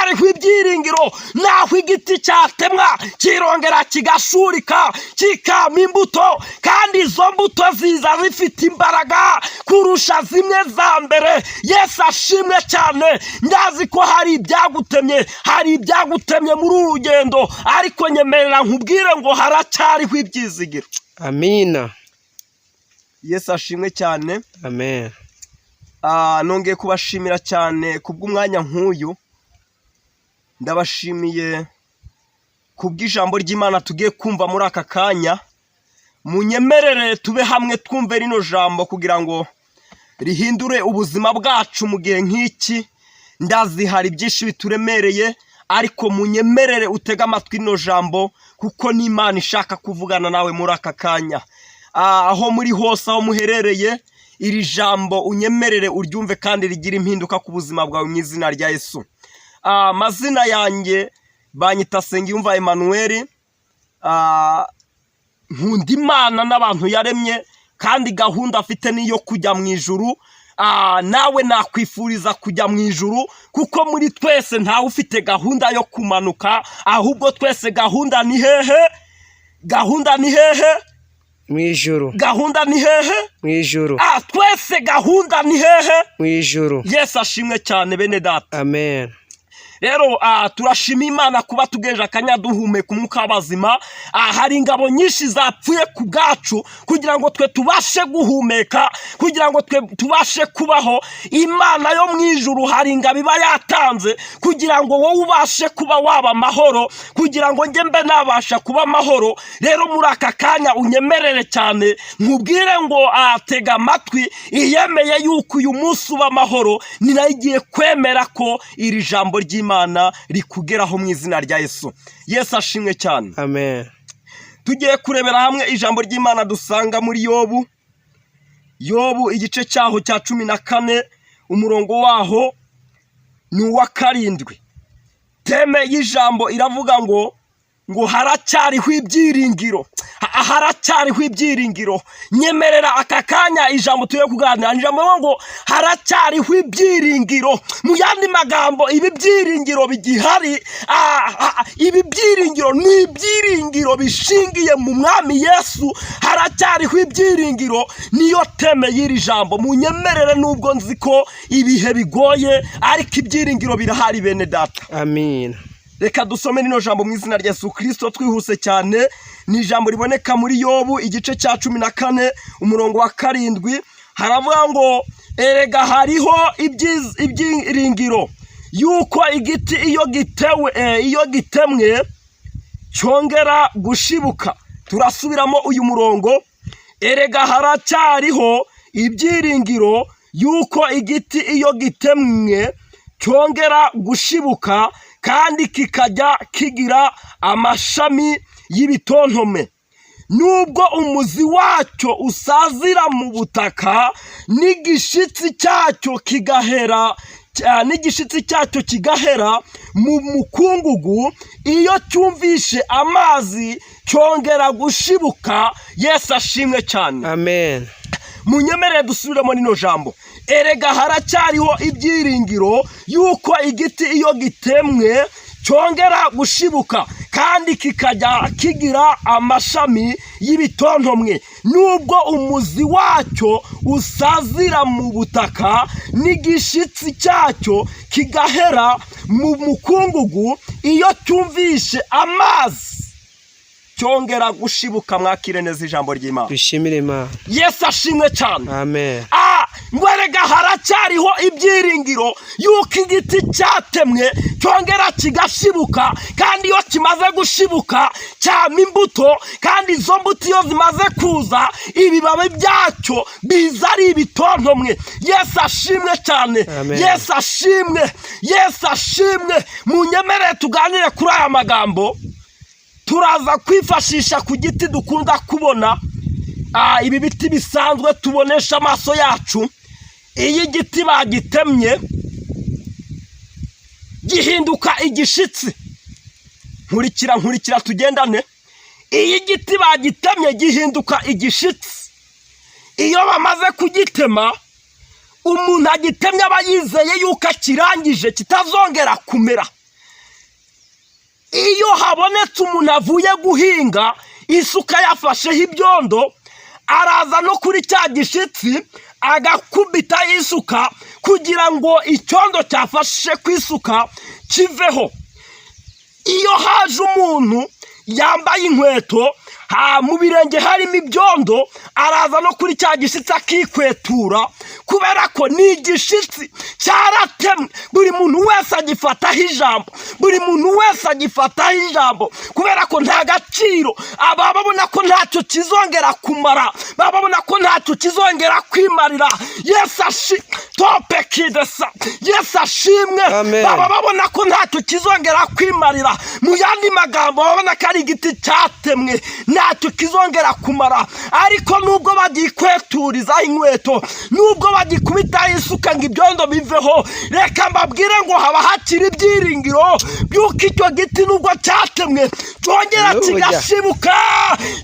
Haracyariho ibyiringiro. Naho igiti cyatemwa, kirongera kigashurika, kikama imbuto, kandi izo mbuto ziza zifite imbaraga kurusha zimwe za mbere. Yesu ashimwe cyane. Ndazi ko hari ibyagutemye, hari ibyagutemye muri uru rugendo, ariko nyemerera nkubwire ngo haracyariho ibyizigiro. Amina. Yesu ashimwe cyane. Amen. Nongeye kubashimira cyane kubw'umwanya nk'uyu. Ndabashimiye kubw'ijambo ry'Imana tugiye kumva muri aka kanya. Munyemerere tube hamwe, twumve rino jambo kugira ngo rihindure ubuzima bwacu mu gihe nk'iki. Ndazi hari byinshi bituremereye, ariko munyemerere utege amatwi rino jambo, kuko n'Imana ishaka kuvugana nawe muri aka kanya. Aho muri hose, aho muherereye, iri jambo unyemerere uryumve kandi rigira impinduka ku buzima bwawe mu izina rya Yesu. Amazina yanjye banyita Nsengiyumva Emmanuel. Nkunda Imana n'abantu yaremye, kandi gahunda afite niyo kujya mu ijuru. Nawe nakwifuriza kujya mu ijuru, kuko muri twese ntawe ufite gahunda yo kumanuka, ahubwo twese gahunda ni hehe? Gahunda ni hehe? Mu ijuru. Gahunda ni hehe? Mu ijuru. Twese gahunda ni hehe? Mu ijuru. Yesu ashimwe cyane, bene data. Amen. Rero turashima Imana kuba tugejeje akanya duhumeka umwuka w'abazima. Hari ingabo nyinshi zapfuye ku bwacu kugira ngo twe tubashe guhumeka, kugira ngo twe tubashe kubaho. Imana yo mu ijuru hari ingabo iba yatanze kugira ngo wowe ubashe kuba waba amahoro, kugira ngo njye mbe nabasha kuba amahoro. Rero muri aka kanya unyemerere cyane nkubwire ngo tega amatwi. Iyemeye yuko uyu munsi uba amahoro, ni nayo igiye kwemera ko iri jambo ry'Imana rikugeraho mu izina rya Yesu. Yesu ashimwe cyane. Amen. Tugiye kurebera hamwe ijambo ry'Imana dusanga muri Yobu. Yobu igice cyaho cya 14, umurongo waho ni uwa 7. Thème y'ijambo iravuga ngo haracyariho ibyiringiro, haracyariho ibyiringiro. Nyemerera aka kanya ijambo tugiye kuganira ni ijambo rivuga ngo haracyariho ibyiringiro. Mu yandi magambo, ibi byiringiro bigihari, ibi byiringiro ni ibyiringiro bishingiye mu Mwami Yesu. Haracyariho ibyiringiro, niyo thème y'iri jambo. Munyemerere, nubwo nzi ko ibihe bigoye, ariko ibyiringiro birahari, bene data. Amina. Reka dusome rino jambo mu izina rya Yesu Kirisito twihuse cyane. Ni ijambo riboneka muri Yobu igice cya 14, umurongo wa 7. Haravuga ngo: "Erega hariho ibyiringiro yuko igiti iyo gitewe, iyo gitemwe cyongera gushibuka." Turasubiramo uyu murongo: "Erega haracyariho ibyiringiro yuko igiti iyo gitemwe cyongera gushibuka, kandi kikajya kigira amashami y'ibitontome, nubwo umuzi wacyo usazira mu butaka, n'igishitsi cyacyo kigahera, n'igishitsi cyacyo kigahera mu mukungugu. Iyo cyumvishe amazi cyongera gushibuka." Yesu ashimwe cyane. Amen. Munyemerere dusubiremo rino jambo: "Erega haracyariho ibyiringiro yuko igiti iyo gitemwe cyongera gushibuka, kandi kikajya kigira amashami y'ibitontomwe, nubwo umuzi wacyo usazira mu butaka, n'igishitsi cyacyo kigahera mu mukungugu. Iyo cyumvishe amazi cyongera gushibuka." Mwakire neza ijambo ry'Imana. Dushimire Imana. Yesu ashimwe cyane. Amen. Ngo erega haracyariho ibyiringiro yuko igiti cyatemwe cyongera kigashibuka, kandi iyo kimaze gushibuka cyama imbuto, kandi izo mbuto iyo zimaze kuza, ibibabi byacyo biza ari ibitontomwe. Yesu ashimwe cyane. Amen. Yesu ashimwe, Yesu ashimwe. Munyemerere tuganire kuri aya magambo. Turaza kwifashisha ku giti dukunda kubona, ibi biti bisanzwe tubonesha amaso yacu. Iyo igiti bagitemye gihinduka igishitsi. Nkurikira, nkurikira, tugendane. Iyo igiti bagitemye gihinduka igishitsi. Iyo bamaze kugitema, umuntu agitemye aba yizeye yuko akirangije, kitazongera kumera. Iyo habonetse umuntu avuye guhinga, isuka yafasheho ibyondo, araza no kuri cya gishitsi agakubita isuka kugira ngo icyondo cyafashe ku isuka kiveho. Iyo haje umuntu yambaye inkweto, mu birenge harimo ibyondo, araza no kuri cya gishitsi akikwetura, kubera ko ni igishitsi cyaratemwe. Buri muntu wese agifataho ijambo, buri muntu wese agifataho ijambo, kubera ko nta gaciro. Aba babona ko ntacyo kizongera kumara, baba babona ko ntacyo kizongera kwimarira. Yesu ashi tope kidesa, Yesu ashimwe. Amen. Baba babona ko ntacyo kizongera kwimarira. Mu yandi magambo, babona ko ari igiti cyatemwe, ntacyo kizongera kumara. Ariko nubwo bagikweturizaho inkweto, nubwo bagikubitaho isuka ngo ibyondo biveho, reka mbabwire ngo haba hakiri ibyiringiro by'uko icyo giti, nubwo cyatemwe, cyongera Hallelujah. kigashibuka,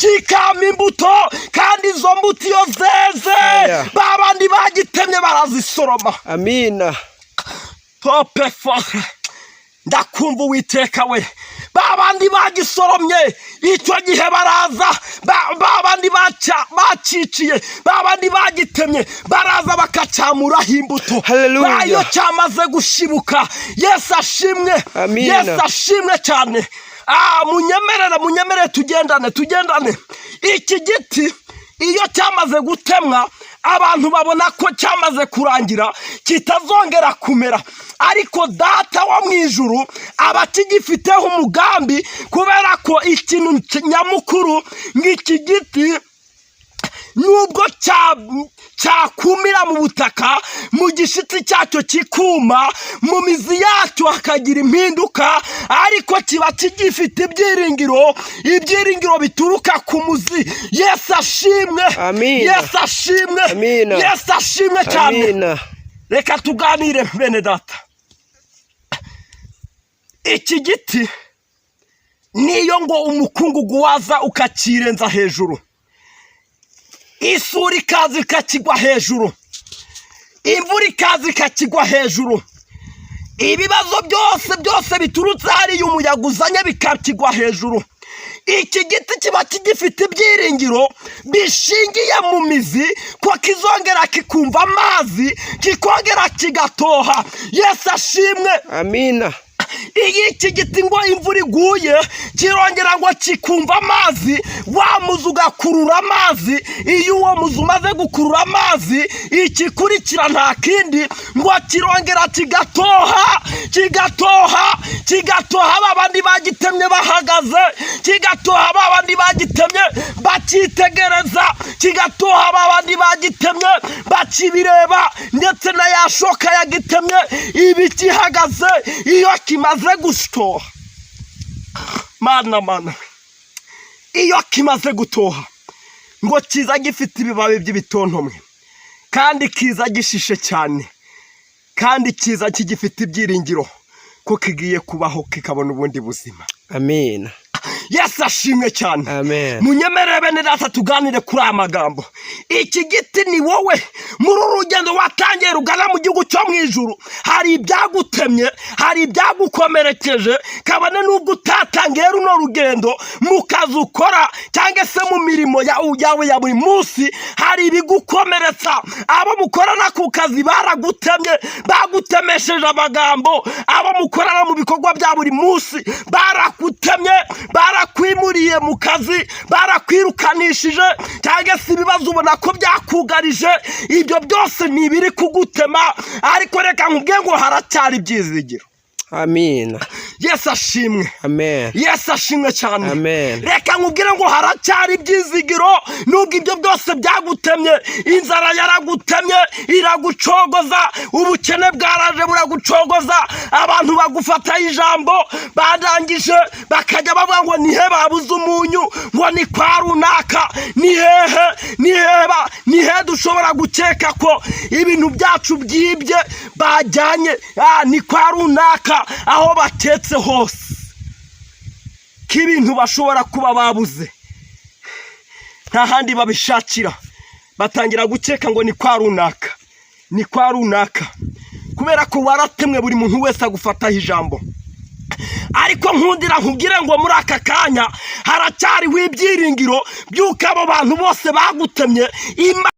kikama imbuto. Kandi izo mbuto iyo zeze, Aya. ba bandi bagitemye barazisoroma. Amina. Tope fore, ndakumva Uwiteka we. Ba bandi bagisoromye icyo gihe baraza, ba bandi baciciye, ba bandi bagitemye baraza bakacyamuraho imbuto. Hallelujah. Iyo cyamaze gushibuka. Yesu ashimwe. Amina. Yesu ashimwe cyane. Munyemerere, munyemerere, tugendane, tugendane. Iki giti iyo cyamaze gutemwa, abantu babona ko cyamaze kurangira, kitazongera kumera. Ariko Data wo mu ijuru aba akigifiteho umugambi, kubera ko ikintu nyamukuru ng'iki giti, nubwo cyakumira mu butaka, mu gishitsi cyacyo kikuma, mu mizi yacyo hakagira impinduka, ariko kiba kigifite ibyiringiro, ibyiringiro bituruka ku muzi. Yesu ashimwe. Amina. Yesu ashimwe. Amina. Yesu ashimwe cyane. Amina. Reka tuganire, bene data. Iki giti, niyo ngo umukungugu waza ukakirenza hejuru, isuri ikaza ikakigwa hejuru, imvura ikaza ikakigwa hejuru, ibibazo byose byose biturutse hariya umuyaga uzanye bikakigwa hejuru, iki giti kiba kigifite ibyiringiro bishingiye mu mizi ko kizongera kikumva amazi, kikongera kigatoha. Yesu ashimwe. Amina. Iyo iki giti ngo imvura iguye, kirongera ngo kikumva amazi, wa muzi ugakurura amazi. Iyo uwo muzi umaze gukurura amazi, ikikurikira nta kindi, ngo kirongera kigatoha, kigatoha, kigatoha, ba bandi bagitemye bahagaze, kigatoha ba bandi bagitemye bakitegereza, kigatoha ba bandi bagitemye bakibireba, ndetse na ya shoka yagitemye iba ikihagaze. Iyo kimaze gutoha, mana, mana, iyo kimaze gutoha, ngo kiza gifite ibibabi by'ibitontomwe, kandi kiza gishishe cyane, kandi kiza kigifite ibyiringiro ko kigiye kubaho, kikabona ubundi buzima. Amina. Yesu ashimwe cyane. Amen. Munyemerere, bene data, tuganire kuri aya magambo. Iki giti ni wowe. Muri uru rugendo watangiye rugana mu gihugu cyo mu ijuru, hari ibyagutemye, hari ibyagukomerekeje. Kabone n'ubwo utatangiye runo rugendo, mu kazi ukora cyangwa se mu mirimo yawe ya buri munsi, hari ibigukomeretsa. Abo mukorana ku kazi baragutemye, bagutemesheje amagambo. Abo mukorana mu bikorwa bya buri munsi baragutemye, barakwimuriye mu kazi, barakwirukanishije, cyangwa se ibibazo ubona ko byakugarije. Ibyo byose ni ibiri kugutema, ariko reka nkubwiye ngo haracyari ibyizigiro. Amina. Yesu ashimwe. Amen. Yesu ashimwe cyane. Amen. Reka nkubwire ngo haracyari ibyizigiro nubwo ibyo byose byagutemye. Inzara yaragutemye iragucogoza, ubukene bwaraje buragucogoza, abantu bagufataho ijambo, barangije bakajya bavuga ngo nihe babuze umunyu, ngo ni kwa runaka, ni hehe, ni hehe, ni hehe dushobora gukeka ko ibintu byacu byibye bajyanye? Ni kwa runaka. Aho baketse hose ko ibintu bashobora kuba babuze, nta handi babishakira, batangira gukeka ngo ni kwa runaka, ni kwa runaka. Kubera ko waratemwe, buri muntu wese agufataho ijambo. Ariko nkundira nkubwire ngo muri aka kanya haracyariho ibyiringiro by'uko abo bantu bose bagutemye Imana